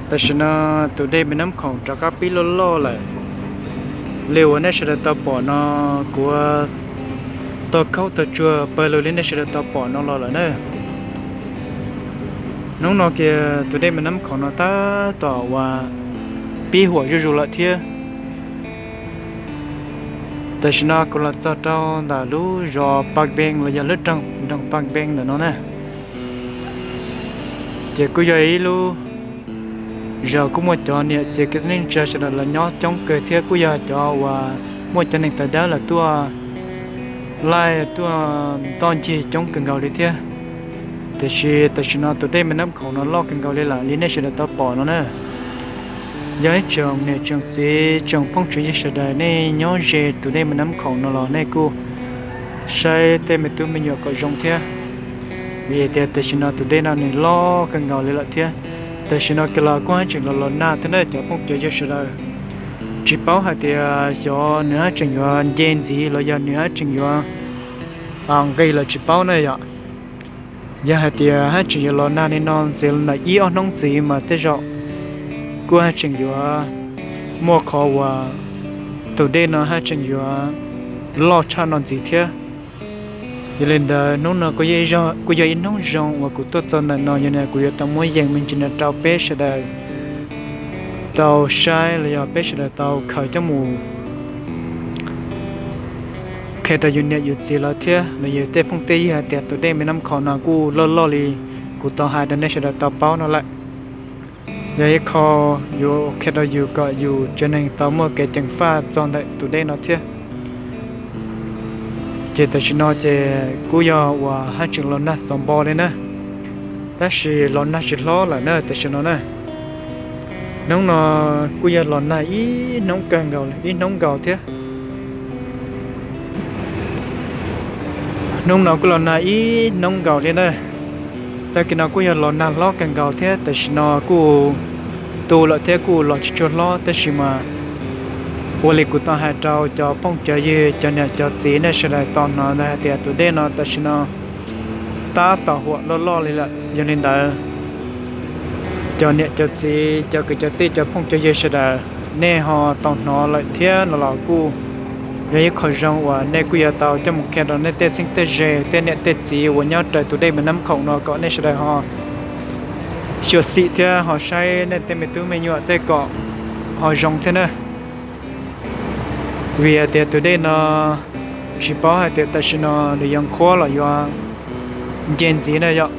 Tam sim no tus dej Me Nab Khoom rov qab pib loj loj lawm. Li uas nej sawv daws tau pom no, kuv tau khaub tau tsuag pawg lug li nej sawv daws tau pom no los lawm na. Hnub no kiag tus dej Me Nab Khoom no tab tom uas pib huam zuj zus lawm thiab. Tam sim no kuv los txog rau ntawm lub zos Paj Npeej los yog lub nroog Paj Npeej ntawm no na. Ces kuj yog ib lub zos kuj muaj cov niam txiv kwv tij neej tsa sawv daws los nyob coob kawg thiab kuj yog cov uas muaj cov neeg tawv dawb los tuaj laij tuaj ntoj ncig coob kawg nkaus li thiab. Tiam sis tam sim no tus dej Me Nab Khoom no loj kawg nkaus li lawm li nej sawv daws tau pom no na. Yog ib tsoom niam tsoom txiv tsoom phooj tsoom ywg sawv daws nej nyob ze tus dej Me Nab Khoom no los nej kuj saib tej me tub me nyuam kom zoo thiab. Vim tias tam sim no tus dej no nws loj kawg nkaus li lawm thiab. Tam sim no kiag los kuj haj tseem los los nag thiab na cov phooj cov ywg sawv daws. Tsis paub hais tias xyov nws haj tseem yuav nce ntxiv los yog nws haj tseem yuav nqis los tsis paub na yom. Yog hais tias haj tseem yuav los nag li no ntxiv ntawm ib ob hnub ntxiv mas tej zaum kuj haj tseem yuav muaj qhov uas tus dej no haj tseem yuav loj tshaj no ntxiv thiab. Yog li ntawd hnub no kuj yog ib hnub zoo uas kuv tuaj txog ntawm no yog kuv yuav tau muab yees me ntsis no rau peb sawv daws tau saib los yog peb sawv daws tau khaws coj mus qhia rau yus niam yus txiv lawv thiab los yog tej phooj tej ywg hais tias tus dej Me Nab Khoom no kuj loj loj li kuv tau hais rau nej sawv daws tau paub no lawm. Yog ib qho yuav qhia rau yus kom yus tsev neeg tau muaj kev ceev faj txog ntawm tus dej no thiab. Ces tam sim no ces kuj yog uas haj tseem los nag xov npo li na, tab sis los nag tsis hlob lawm na tam sim no na. Hnub no kuj yog los nag ib hnub kawg nkaus ib hnub nkaus thiab. Hnub no kuj los nag ib hnub nkaus li na. Tag kis no kuj yog los nag hlob kawg nkaus thiab tam sim no kuj tu lawm thiab kuj los tsis tshua hlob tab sis mas ua li kuv tau hais rau cov phooj cov ywg cov niam cov txiv nej sawv daws tau hnov ntawd hais tias tus dej no tam sim no tab tom huam loj loj li lawm. Yog li ntawd cov niam cov txiv cov kwv cov tij cov phooj cov ywg sawv daws nej ho tau hnov lawm thiab no los kuj yog ib qho zoo uas nej kuj yuav tau coj mus qhia rau nej tej txheeb tej ze tej niam tej txiv uas nyob raws tus dej Me Nab Khoom no kom nej sawv daws ho xyuam xim thiab ho saib nej tej me tub me nyuam tej kom ho zoo thiab na. Vim hais tias tus dej no tsis paub hais tias tam sim no nws yuav nqhuab los yuav nce ntxiv na yom.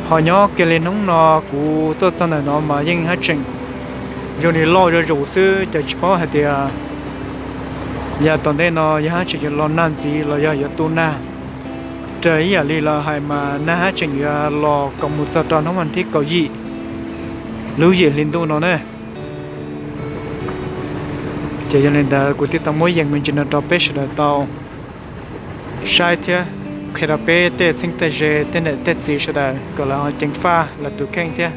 Ho nyob kiag li hnub no kuv tuaj txog ntawm no mas yeej haj tseem zoo li loj zuj zus xwb ces tsis paub hais tias yav tom ntej no yog haj tseem yuav los nag ntxiv los yog yuav tu nag raws ib yam li lawv hais mas nag haj tseem yuav los kom mus txog rau hnub vas thib kaum yim lub yim hli ntuj no na. Ces yog li ntawd kuv thiaj tau muab yees me ntsis no rau peb sawv daws tau saib thiab qhia rau peb tej txheeb tej ze tej niam tej txiv sawv daws kom lawv ho ceev faj lawv tus kheej thiab.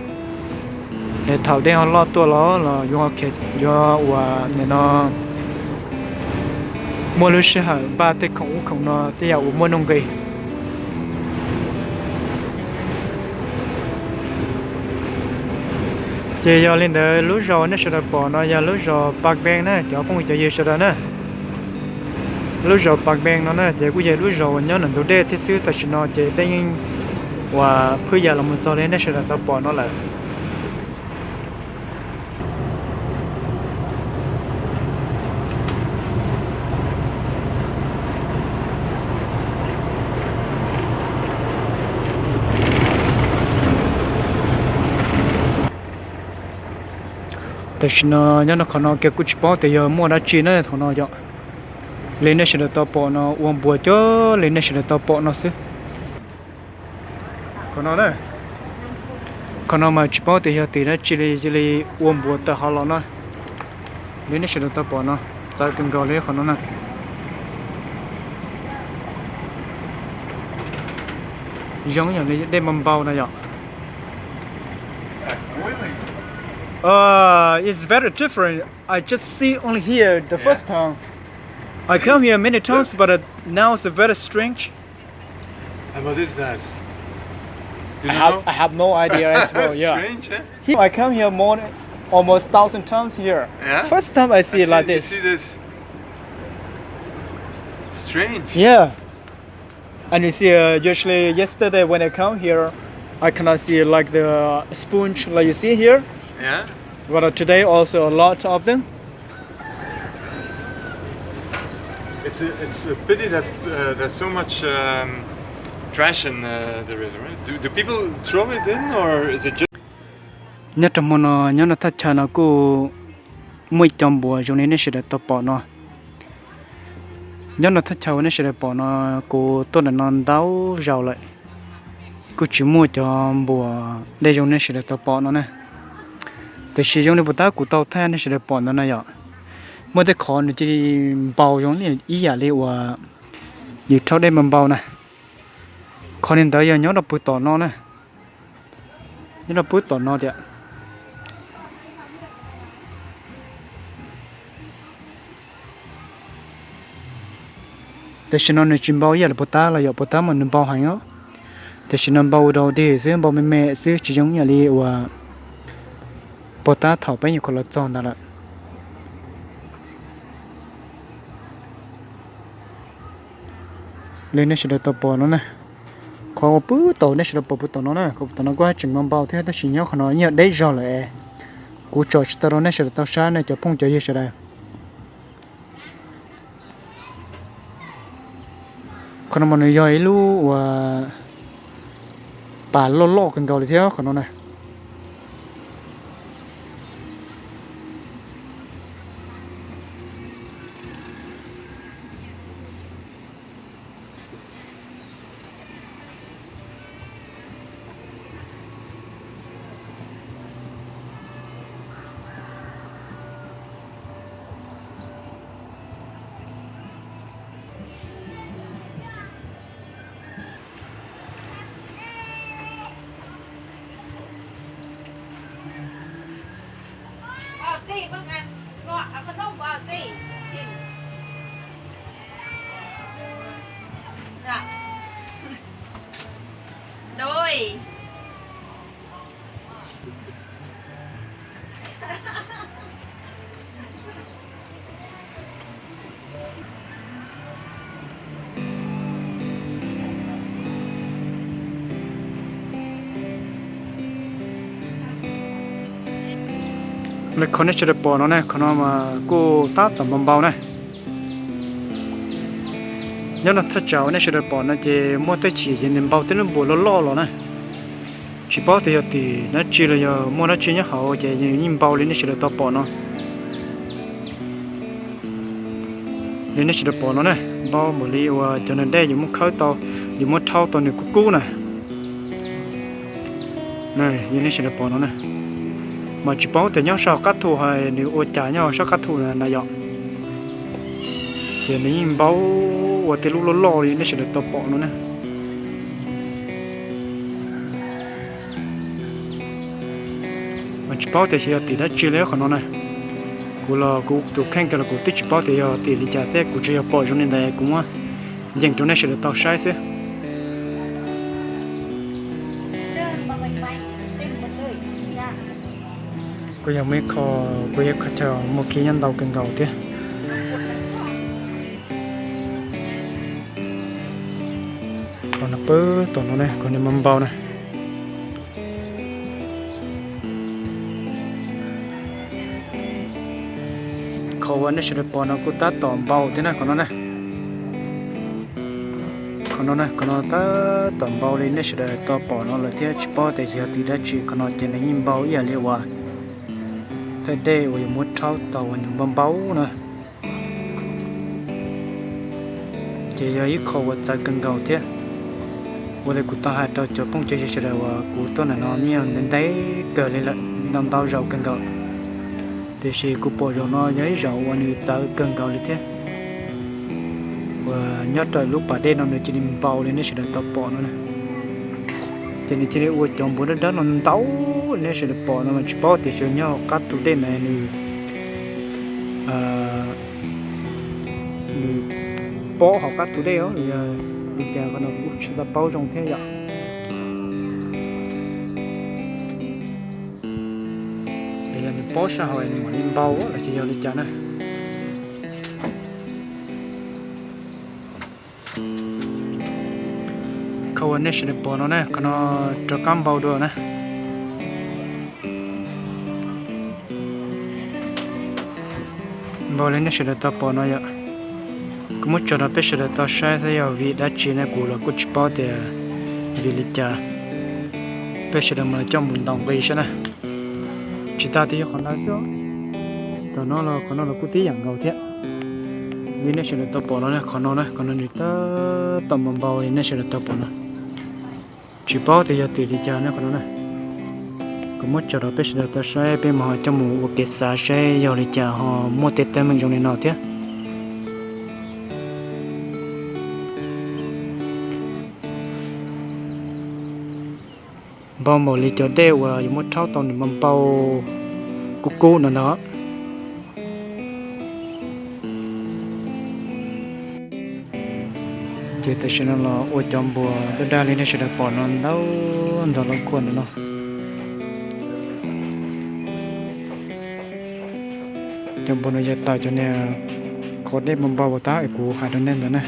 Es thaum dej ho loj tuaj los los yuav uas nim no muaj lub sij hawm npaj tej khoom ub khoom no tej yam uas muaj nuj nqis. Ces yog li ntawd lub zos nej sawv daws pom no yog lub zos Paj Npeej na cov phooj cov ywg sawv daws na. Lub zos Paj Npeej no na ces kuj yog lub zos uas nyob ntawm ntug dej thiab xwb tam sim no ces dej yeej uas phwj ya los mus txog li nej sawv daws tau pom no lawm. Tam sim no nyob rau qhov no kiag kuj tsis paub tias yog muaj dab tsi na thaum no yom. Li nej sawv daws tau pom no ua npuas cuag li nej sawv daws tau pom no xwb. Qhov no na, qhov no mas tsis paub tias yog tim dab tsi li cia li ua npuas tawm hauv los no. Li nej sawv daws tau pom no, txawv kawg nkaus li qhov no na. Zoo yam li dej npau npau na yom. Uh, it's very different. I just see only here the first time. I come here many times, but uh, now it's very strange. And what is that? You I don't have, know? I have no idea as well. Yeah. Strange, eh? Here, I come here more than almost thousand times here. Yeah? First time I see it like this. See this. Strange. Yeah. And you see, uh, usually yesterday when I come here, I cannot see like the sponge like you see here. Yeah. But uh, today also a lot of them. It's a, it's a pity that uh, there's so much um, trash in uh, the river. Eh? Do, do people throw it in or is it just... Nyob rau hmo no, nyob no thaj chaw no kuj muaj ib co npuas zoo li nej sawv daws tau pom no. Nyob no thaj chaw uas nej sawv daws pom no, kuv tuaj ntawm no ntau zaus lawm, kuj tsis muaj cov npuas dej zoo nej sawv daws tau pom no na. Tiam sis zoo li puas tab kuv tau thaij nej sawv daws pom ntawd na yom, muaj tej qhov nws cia li npau zoo ib yam li uas yus rhaub dej npau npau na. Qhov li ntawd yog nyob rau pem tom no na, nyob rau pem tom no tiag. Tam sim no nws tsis npau ib yam li puag ta los yog puag ta mas nws npau heev os. Tam sim no npau ua dog dig xwb, npau me me xwb, tsis zoo ib yam li uas puag ta thaum peb nyuam qhuav los txog ntawd lawm. Li nej sawv daws tau pom no na, qhov uas pem tom nej sawv daws pom pem tom no na, qhov pem tom no kuj tseem npau npau thiab, tab sis nyob qhov no yeej yog deb zog lawm es kuv tsom tsis tau rau nej sawv daws tau saib ne cov phooj cov ywg sawv daws. Qhov no mas nws yog ib lub uas pas loj loj kawg nkaus li thiab qhov no na. Li qhov nej sawv daws pom no ne, qhov no mas kuj tab tom npau npau na. Nyob no thaj tsam uas nej sawv daws pom no ces muaj tej chim ces nws npau tej lub npuas loj loj los na. Tsis paub tias yog tim dab tsi los yog muaj dab tsi nyob hauv ces nws yeej npau li nej sawv daws tau pom no. Li nej sawv daws pom no na, npau npaum li uas cov nws dej yus muab khawb tau, yus muab rhaub tau nws kub kub na. Li nej sawv daws pom no na, mas tsis paub tias nyob sab hauv qab thu hais nws ua cas nyob sab qab thu na yom. Ces nws yeej npau ua tej lub loj loj li nej sawv daws tau pom no na. Mas tsis paub tias xyov yog tim dab tsi li qhov no na. Kuv los kuv tus kheej kiag los kuv twb tsis paub tias yog tim li cas thiab, kuv tsuas yog pom zoo li ntawd kuv muab yees rau nej sawv daws tau saib xwb. Kuj yog muaj ib qho, kuj yog ib qho chaw muaj khib nyob ntau kawg nkaus thiab. Qhov no pem tom no ne, qhov nws npau npau na. Qhov uas nej sawv daws pom no kuj tab tom npau thiab na qhov no na. Qhov no na, qhov no tab tom npau li nej sawv daws tau pom no lawm thiab, tsis paub tias yog tim dab tsi, qhov no ces nws yeej npau ib yam li uas tej dej uas yus muab rhaub tau uas nws npau npau na. Ces yog ib qho uas txawv kawg nkaus thiab. Ua li kuv tau hais rau cov phooj cov ywg sawv daws uas kuv tuaj ntawm no yeej yog ntev ntev kawg li lawm, ntau ntau zaus kawg nkaus. Tiam sis kuv pom zaum no yog ib zaum uas nws txawv kawg nkaus li thiab. Uas nyob rau lub pas dej no nws cia li npau li nej sawv daws tau pom no na. Ces nws cia li ua cov npuas dawb dawb no ntau li nej sawv daws pom no mas tsis paub tias xyov nyob hauv qab tus dej ntawd nws, nws pob hauv qab tus dej os, li cas qhov no kuv tsis tau paub zoo thiab yom. Paub sab hauv nws mam li npau los ces yog li cas na. Qhov uas nej sawv daws pom no na, qhov no rov qab npau dua na. Npau li nej sawv daws tau pom no yom. Kuv muab tso rau peb sawv daws tau saib xwb, yog vim dab tsi ne kuv los kuj tsis paub tias vim li cas. Peb sawv daws mam li coj mus ntaus nqi saib na. Tsis tas tias yog qhov ntawd xwb, tam no los qhov no los kuj tib yam nkaus thiab. Li nej sawv daws tau pom no, qhov no na, qhov no nws tab tom npau npau li nej sawv daws tau pom no. Tsis paub tias yog vim li cas ne qhov no na. Kuv muab tso rau peb sawv daws tau saib, peb mam ho coj mus ua kev xav saib yog li cas ho muaj tej teeb meem zoo li no thiab. Npau npaum li cov dej uas yuav muab rhaub tau nws npau npau kub kub no ntag. Ces tam sim no los ua cov npuas daj daj li nej sawv daws pom no ntau ntau lub khuaj ntawm no. Cov npuas no yog tawm cov niag qhov dej npau npau tag es kuv hais rau nej ntawd na.